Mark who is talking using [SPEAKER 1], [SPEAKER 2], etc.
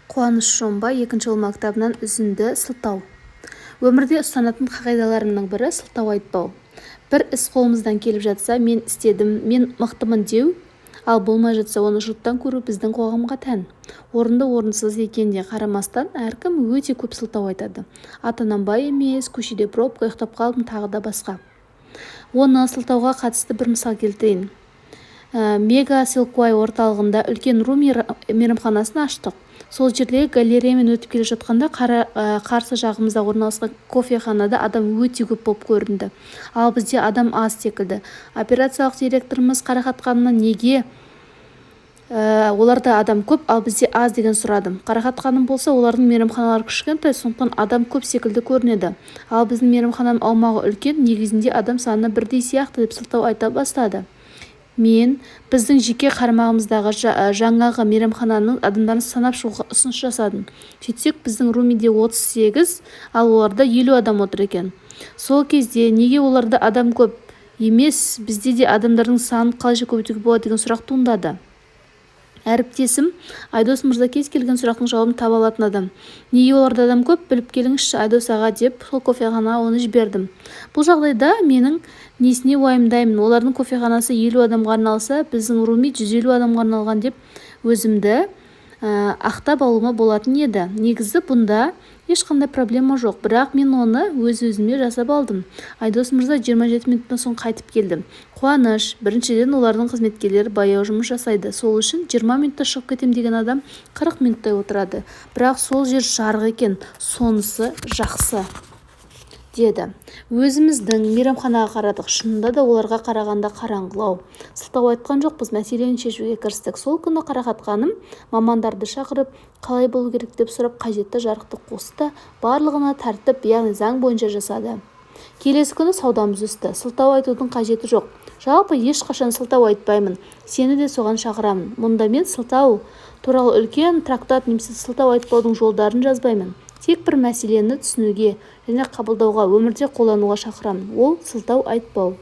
[SPEAKER 1] Қуаныш Шонбай, екінші ұлыма кітабынан үзінді. Сылтау. Өмірде ұстанатын қағидаларымның бірі – сылтау айтпау. Бір іс қолымыздан келіп жатса, мен істедім, мен мықтымын деу, ал болмай жатса, оны жұрттан көру біздің қоғамға тән. Орынды-орынсыз екеніне қарамастан, әркім өте көп сылтау айтады. Ата-анам бай емес, көшеде пробка, ұйықтап қалдым, тағы да басқа. Осы сылтауға қатысты бір мысал келтірейін. Мега Силквей орталығында үлкен Руми мейрамханасын аштық. Сол жердегі галереямен өтіп келе жатқанда, қарсы жағымызда орналасқан кофеханада адам өте көп болып көрінді. Ал бізде адам аз секілді. Операциялық директорымыз Қарақат ханымнан неге оларда адам көп, ал бізде аз деген сұрадым. Қарақат ханым болса, олардың мейрамханалары кішкентай, сондықтан адам көп секілді көрінеді. Ал біздің мейрамхананың аумағы үлкен, негізінде адам саны бірдей сияқты деп сылтау айта бастады. Мен біздің жеке қарамағымыздағы жаңағы мейрамхананың адамдарын санап шығуға ұсыныс жасадым. Сөйтсек, біздің Румиде 38, ал оларда 50 адам отыр екен. Сол кезде неге оларда адам көп емес, бізде де адамдардың санын қалайша көбейтуге болады деген сұрақ туындады. Әріптесім Айдос мырза кез келген сұрақтың жауабын таба алатын адам. Неге оларда адам көп, біліп келіңізші, Айдос аға, деп сол кофеханаға оны жібердім. Бұл жағдайда менің несіне уайымдаймын, олардың кофеханасы 50 адамға арналса, біздің Руми 150 адамға арналған деп өзімді ақтап алуыма болатын еді. Негізі бұнда ешқандай проблема жоқ, бірақ мен оны өз-өзіме жасап алдым. Айдос мырза 27 минуттан соң қайтып келді. Қуаныш, біріншіден, олардың қызметкерлері баяу жұмыс жасайды. Сол үшін 20 минутта шығып кетем деген адам 40 минуттай отырады. Бірақ сол жер жарық екен, сонысы жақсы, деді. Өзіміздің мейрамханаға қарадық, шынында да оларға қарағанда қараңғылау. Сылтау айтқан жоқпыз, мәселені шешуге кірістік. Сол күні Қарақат ханым мамандарды шақырып, қалай болу керек деп сұрап, қажетті жарықты қосты да, барлығына тәртіп, яғни заң бойынша жасады. Келесі күні саудамыз өсті. Сылтау айтудың қажеті жоқ. Жалпы, ешқашан сылтау айтпаймын. Сені де соған шақырамын. Мұнда мен сылтау туралы үлкен трактат немесе сылтау айтпаудың жолдарын жазбаймын. Тек бір мәселені түсінуге және қабылдауға, өмірде қолдануға шақырамын. Ол – сылтау айтпау.